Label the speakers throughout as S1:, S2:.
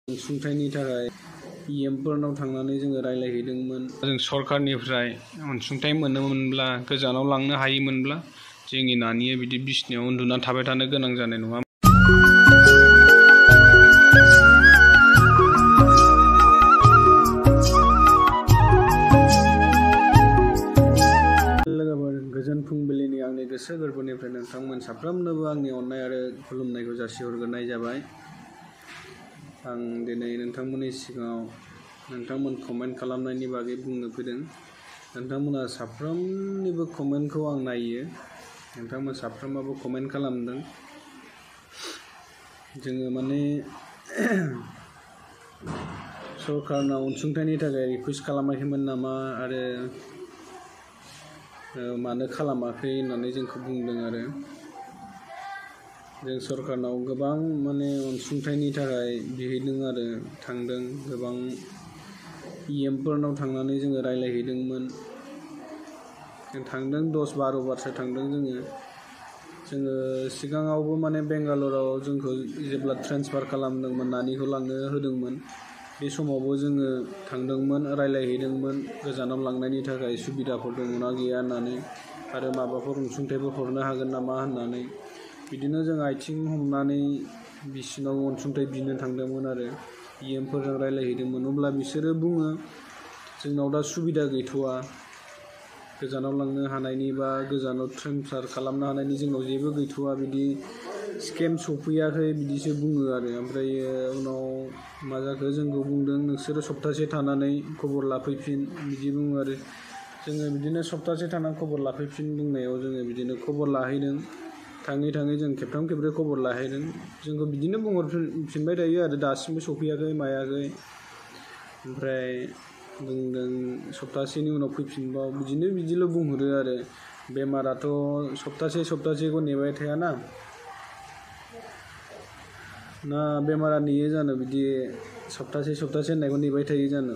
S1: अनसुंथाइनि थाखाय इएमफोरनाव थांनानै जोङो रायलायहैदोंमोन। जों सरकारनिफ्राय अनसुंथाइ मोनोमोनब्ला गोजानाव लांनो हायोमोनब्ला जोंनि नानिया बिदि बिसिनायाव उन्दुना थाबाय थानो गोनां जानाय नङा। लोगोफोर, गोजोन फुंबिलिनि आंनि गोसो गोरबोनिफ्राय नोंथांमोन साफ्रोमनोबो आंनि अननाय आरो खुलुमनायखौ जासिहरग्रोनाय जाबाय। आं दिनै नोंथांमोननि सिगाङाव नोंथांमोन कमेन्ट खालामनायनि बागै बुंनो फैदों। नोंथांमोना साफ्रोमनिबो कमेन्टखौ आं नायो। नोंथांमोन साफ्रोमाबो कमेन्ट खालामदों। जोङो माने सरकारनाव अनसुंथाइनि थाखाय रिकुवेस्ट खालामाखैमोन नामा आरो मानो खालामाखै होननानै जोंखौ बुंदों आरो जों सरकारनाव गोबां माने अनसुंथाइनि थाखाय बिहैदों आरो थांदों। गोबां इएमफोरनाव थांनानै जोङो रायलायहैदोंमोन। जों थांदों 10-12 बारसो थांदों जोङो सिगाङावबो माने बेंगालराव जोंखौ जेब्ला ट्रेन्सफार खालामदोंमोन, नानिखौ लांनो होदोंमोन, बे समावबो जोङो थांदोंमोन, रायलायहैदोंमोन गोजानाव लांनायनि थाखाय सुबिदाफोर दङना गैया होननानै आरो माबाफोर अनसुंथाइबो हरनो हागोन नामा होननानै। बिदिनो जों आथिं हमनानै बिसिनाव अनसुंथाइ बिनो थांदोंमोन आरो इएमफोरजों रायलायहैदोंमोन। अब्ला बिसोरो बुङो जोंनाव दा सुबिदा गैथ'वा, गोजानाव लांनो हानायनि बा गोजानाव ट्रेन्सफार खालामनो हानायनि जोंनाव जेबो गैथ'वा, बिदि स्केम सफैयाखै बिदिसो बुङो आरो। ओमफ्राय उनाव मा जाखो, जोंखौ बुंदों नोंसोरो सप्तासे थानानै खबर लाफैफिन बिदि बुङो आरो। जोङो बिदिनो सप्तासे थानानै खबर लाफैफिन बुंनायाव जोङो बिदिनो खबर लाहैदों। थाङै थाङै जों खेबथाम खेबब्रै खबर लाहैदों। जोंखौ बिदिनो बुंहरफिनबाय थायो आरो दासिमबो सफैयाखै मायाखै। ओमफ्राय बुंदों सप्तासेनि उनाव फैफिनबाव, बिदिल' बुंहरो आरो। बेमाराथ' सप्तासेखौ नेबाय थायाना बेमारा नेयो जानो, बिदि सप्तासे होननायखौ नेबाय थायो जानो।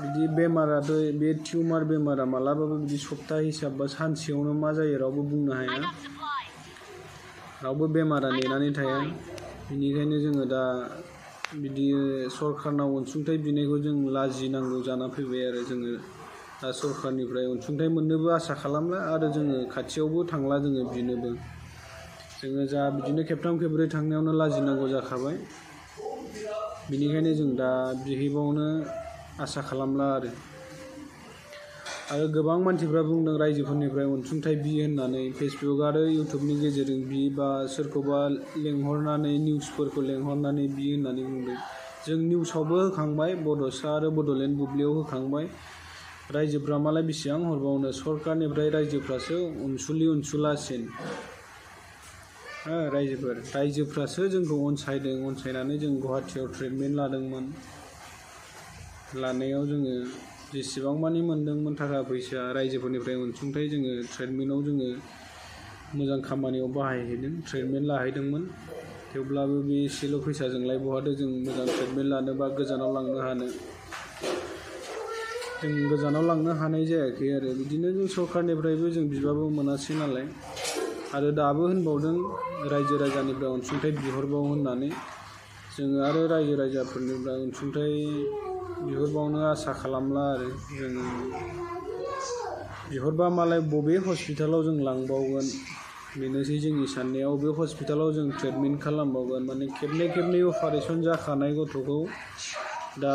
S1: बिदि बेमाराथ' बे टिउमार बेमारा मालाबाबो बिदि सप्ता हिसाब बा सानसेयावनो मा जायो रावबो बुंनो हाया। रावबो बेमारा नेनानै थाया। बेनिखायनो जोङो दा बिदि सरकारनाव अनसुंथाइ बिनायखौ जों लाजिनांगौ जाना फैबाय आरो। जोङो दा सरकारनिफ्राय अनसुंथाइ मोननोबो आसा खालामला आरो जोङो खाथियावबो थांला जोङो बिनोबो। जोङो जा बिदिनो खेबथाम खेबब्रै थांनायावनो लाजिनांगौ जाखाबाय। बिनिखायनो जों दा बिहैबावनो आसा खालामला आरो गोबां मानसिफ्रा बुंदों रायजोफोरनिफ्राय अनसुंथाइ बि होननानै फेसबुक आरो इउटुबनि गेजेरजों बि बा सोरखौबा लेंहरनानै निउसफोरखौ लेंहरनानै बि होननानै बुंदों। जों निउसावबो होखांबाय, बड'सा आरो बड'लेण्ड बुब्लियाव होखांबाय। रायजोफ्रा मालाय बेसेबां हरबावनो, सरकारनिफ्राय रायजोफ्रासो अनसुलासिन। रायजोफ्रासो जोंखौ अनसायदों। अनसायनानै जों गुवाहाटियाव ट्रिटमेन्ट लादोंमोन। लानायाव जोङो जेसेबां मानि मोनदोंमोन थाखा फैसा रायजोफोरनिफ्राय अनसुंथाइ, जोङो ट्रिटमेन्टआव जोङो मोजां खामानियाव बाहायहैदों, ट्रिटमेन्ट लाहैदोंमोन। थेवब्लाबो बे एसेल' फैसाजोंलाय बहाथो जों मोजां ट्रिटमेन्ट लानो बा गोजानाव लांनो हानो। जों गोजानाव लांनो हानाय जायाखै आरो। बिदिनो जों सरकारनिफ्रायबो जों बिबाबो मोनासै नालाय आरो दाबो होनबावदों रायजो राजानिफ्राय अनसुंथाइ बिहरबाव होननानै। जोङो आरो रायजो राजाफोरनिफ्राय अनसुंथाइ बिहरबावनो आसा खालामला आरो। जोङो बिहरबा मालाय बबे हस्पिटालाव जों लांबावगोन, बेनोसै जोंनि साननाया। बबे हस्पिटालाव जों ट्रिटमेन्ट खालामबावगोन। माने खेबनै अपारेसन जाखानाय गथ'खौ दा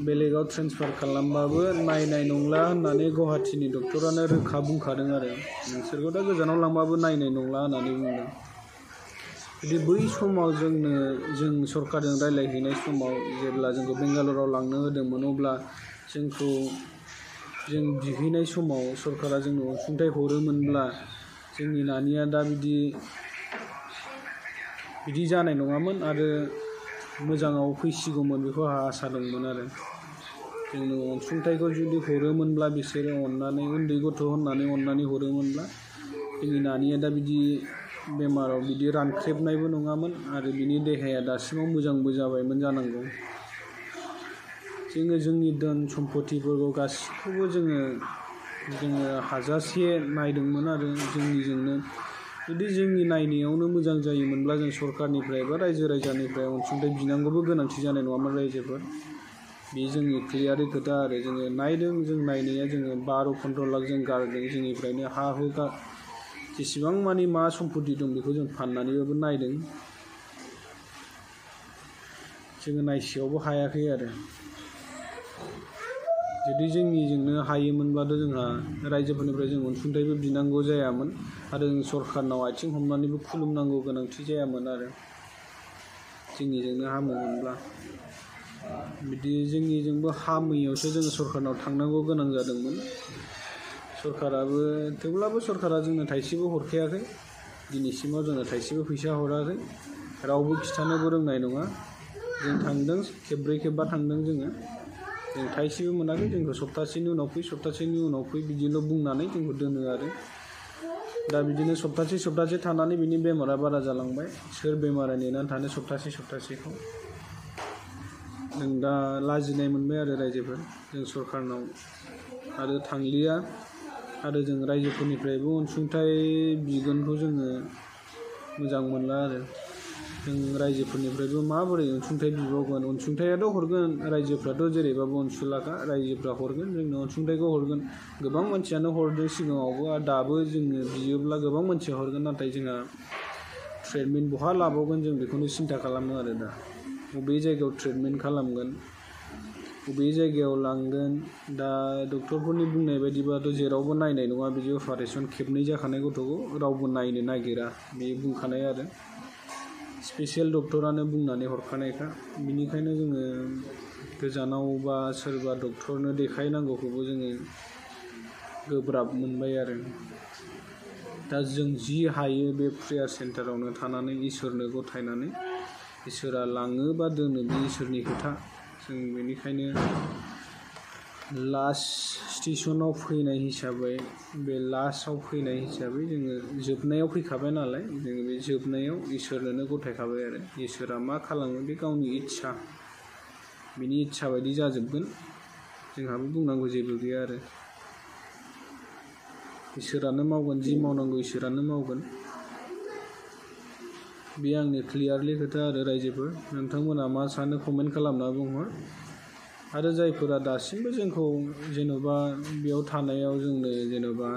S1: बेलेगाव ट्रेन्सफार खालामबाबो नायनाय नंला होननानै गुवाहाटिनि डक्टरानो रोखा बुंखादों आरो। नोंसोरखौ दा गोजानाव लांबाबो नायनाय नंला होननानै बुंदों। जुदि बै समाव जों सरकारजों रायलायहैनाय समाव जेब्ला जोंखौ बेंगालराव लांनो होदोंमोन, अब्ला जों बिहैनाय समाव सरकारा जोंनो अनसुंथाइ हरोमोनब्ला जोंनि नानिया दा बिदि जानाय नङामोन आरो मोजाङाव फैसिगौमोन, बेखौ आंहा आसा दंमोन आरो। जोंनो अनसुंथाइखौ जुदि हरोमोनब्ला बिसोरो अननानै, उन्दै गथ' होननानै अननानै हरोमोनब्ला जोंनि नानिया दा बिदि बेमाराव बिदि रानख्रेबनायबो नङामोन आरो बिनि देहाया दासिमाव मोजांबो जाबायमोन जानांगौ। जोङो जोंनि धोन सम्पतिफोरखौ गासिखौबो जोङो हाजासे नायदोंमोन आरो जोंनिजोंनो जुदि जोंनि नायनायावनो मोजां जायोमोनब्ला जों सरकारनिफ्राय बा रायजो राजानिफ्राय अनसुंथाइ बिनांगौबो गोनांथि जानाय नङामोन रायजोफोर। बे जोंनि क्लियारनि खोथा आरो जोङो नायदों, जों नायनाया जोङो 12-15 लाख जों गारदों जोंनिफ्रायनो हा हु जेसेबां मानि मा सम्पति दं बेखौ जों फाननानैबाबो नायदों। जोङो नायसेयावबो हायाखै आरो जुदि जोंनिजोंनो हायोमोनब्लाथ' जोंहा रायजोफोरनिफ्राय जों अनसुंथाइबो बिनांगौ जायामोन आरो जों सरकारनाव आथिं हमनानैबो खुलुमनांगौ गोनांथि जायामोन आरो जोंनिजोंनो हामोमोनब्ला। बिदि जोंनिजोंबो हामैयावसो जोङो सरकारनाव थांनांगौ गोनां जादोंमोन। सरकाराबो थेवब्लाबो सरकारा जोंनो थाइसेबो हरखायाखै, दिनैसिमाव जोंनो थाइसेबो फैसा हराखै, रावबो खिथानोबो रोंनाय नङा। जों थांदों खेबब्रै खेबबा थांदों जों थाइसेबो मोनाखै। जोंखौ सप्तासेनि उनाव फै बिदिल' बुंनानै जोंखौ दोनो आरो दा बिदिनो सप्तासे थानानै बिनि बेमारा बारा जालांबाय। सोर बेमारा नेनानै थानो सप्तासेखौ। जों दा लाजिनाय मोनबाय आरो रायजोफोर, जों सरकारनाव आरो थांलिया आरो जों रायजोफोरनिफ्रायबो अनसुंथाइ बिगोनखौ जोङो मोजां मोनला आरो जों रायजोफोरनिफ्रायबो माबोरै अनसुंथाइ बिबावगोन। अनसुंथाइयाथ' हरगोन, रायजोफ्राथ' जेरैबाबो अनसुलाखा, रायजोफ्रा हरगोन, जोंनो अनसुंथाइखौ हरगोन। गोबां मानसियानो हरदों सिगाङावबो आरो दाबो जोङो बियोब्ला गोबां मानसिया हरगोन। नाथाय जोंहा ट्रिटमेन्ट बहा लाबावगोन जों बेखौनो सिन्था खालामो आरो दा बबे जायगायाव ट्रिटमेन्ट खालामगोन, बबे जायगायाव लांगोन। दा डक्टरफोरनि बुंनाय बायदिबाथ' जेरावबो नायनाय नङा, बिदि अपारेसन खेबनै जाखानाय गथ'खौ रावबो नायनो नागिरा, बे बुंखानाय आरो स्पेसियेल डक्टरानो बुंनानै हरखानायखा। बिनिखायनो जोङो गोजानाव बा सोरबा डक्टरनो देखायनांगौखौबो जोङो गोब्राब मोनबाय आरो दा जों जि हायो बे प्रेयार सेन्टारावनो थानानै इसोरनो गथायनानै, इसोरा लाङो बा दोनो बे इसोरनि खोथा। जों बेनिखायनो लास्ट स्टेसनाव फैनाय हिसाबै, बे लास्टआव फैनाय हिसाबै जोङो जोबनायाव फैखाबाय नालाय, जोङो बे जोबनायाव इसोरनोनो गथायखाबाय आरो इसोरा मा खालामो बे गावनि इस्सा, बिनि इस्सा बायदि जाजोबगोन। जोंहाबो बुंनांगौ जेबो गैया आरो इसोरानो मावगोन, जि मावनांगौ इसोरानो मावगोन। बे आंनि क्लियारलि खोथा आरो रायजोफोर, नोंथांमोना मा सानो कमेन्ट खालामना बुंहर। आरो जायफोरा दासिमबो जोंखौ जेन'बा बेयाव थानायाव जोंनो जेन'बा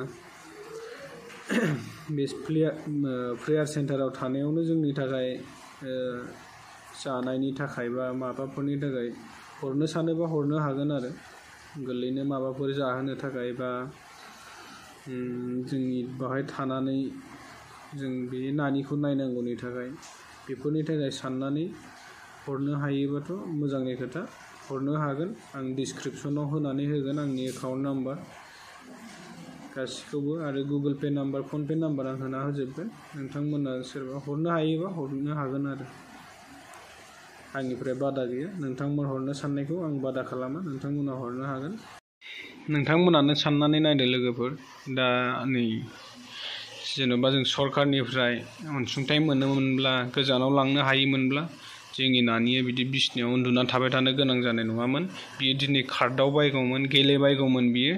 S1: बे प्रेयार सेन्टाराव थानायावनो जोंनि थाखाय जानायनि थाखाय बा माबाफोरनि थाखाय हरनो सानोबा हरनो हागोन आरो गोरलैनो माबाफोर जाहोनो थाखाय बा जोंनि बाहाय थानानै जों बे नानिखौ नायनांगौनि थाखाय, बेफोरनि थाखाय साननानै हरनो हायोबाथ' मोजांनि खोथा, हरनो हागोन। आं डिसक्रिपसनाव होनानै होगोन आंनि एकाउन्ट नाम्बार गासिखौबो आरो गुगोल पे नाम्बार, फनपे नाम्बार आं होना होजोबगोन। नोंथांमोना सोरबा हरनो हायोबा हरनो हागोन आरो आंनिफ्राय बादा गैया। नोंथांमोन हरनो साननायखौ आं बादा खालामा, नोंथांमोना हरनो हागोन। नोंथांमोनानो साननानै नायदो लोगोफोर, दा नै जेन'बा जों सरकारनिफ्राय अनसुंथाइ मोनोमोनब्ला, गोजानाव लांनो हायोमोनब्ला जोंनि नानिया बिदि बिसिनायाव उन्दुनानै थाबाय थानो गोनां जानाय नङामोन। बियो दिनै खारदावबायगौमोन, गेलेबायगौमोन बियो।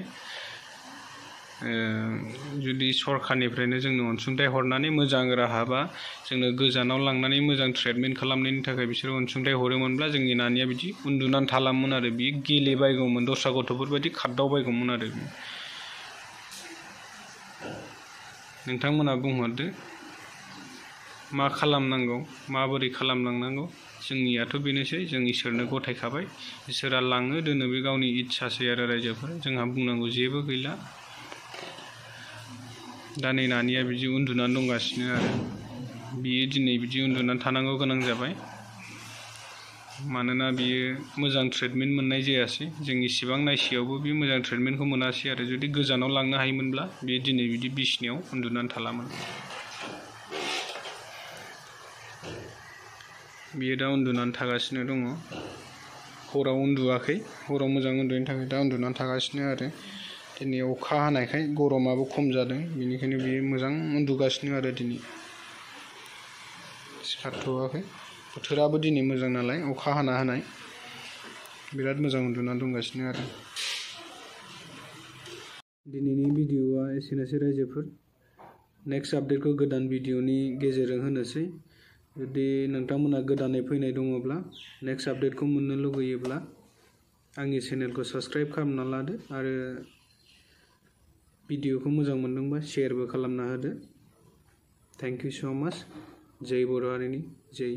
S1: जुदि सरकारनिफ्रायनो जोंनो अनसुंथाइ हरनानै मोजां राहा बा जोंनो गोजानाव लांनानै मोजां ट्रिटमेन्ट खालामनायनि थाखाय बिसोरो अनसुंथाइ हरोमोनब्ला जोंनि नानिया बिदि उन्दुनानै थालामोन आरो बियो गेलेबायगौमोन, दस्रा गथ'फोर बायदि खारदावबायगौमोन आरो नोंथांमोना बुंहरदो मा खालामनांगौ, माबोरै खालामलांनांगौ। जोंनियाथ' बेनोसै, जों इसोरनो गथायखाबाय, इसोरा लाङो दोनो बे गावनि इस्सासै आरो रायजोफोर, जोंहा बुंनांगौ जेबो गैला। दा नै नानिया बिदि उन्दुनानै दंगासिनो आरो बियो दिनै बिदि उन्दुनानै थानांगौ गोनां जाबाय, मानोना बियो मोजां ट्रिटमेन्ट मोननाय जायासै। जों इसिबां नायसेयावबो बे मोजां ट्रिटमेन्टखौ मोनासै आरो जुदि गोजानाव लांनो हायोमोनब्ला बे दिनै बिदि बिसिनायाव उन्दुनानै थालामोन। बियो दा उन्दुनानै थागासिनो दङ, हराव उन्दुवाखै, हराव मोजां उन्दुयैनि थाखाय दा उन्दुनानै थागासिनो आरो दिनै अखा हानायखाय गरमाबो खम जादों, बेनिखायनो बियो मोजां उन्दुगासिनो आरो दिनै सिखारथ'वाखै। बोथोराबो दिनै मोजां नालाय, अखा हाना होनाय, बिराद मोजां उन्दुनानै दंगासिनो आरो दिनैनि भिडिअ'आ एसेनोसै रायजोफोर। नेक्स्ट आपडेटखौ गोदान भिडिअनि गेजेरजों होनोसै। जुदि नोंथांमोना गोदानै फैनाय दङब्ला नेक्स्ट आपडेटखौ मोननो लुगैयोब्ला आंनि चेनेलखौ साबस्क्राइब खालामना लादो आरो भिडिअखौ मोजां मोनदोंबा शेयारबो खालामना होदो। थेंक इउ स' माच। जय बर' हारिनि जय।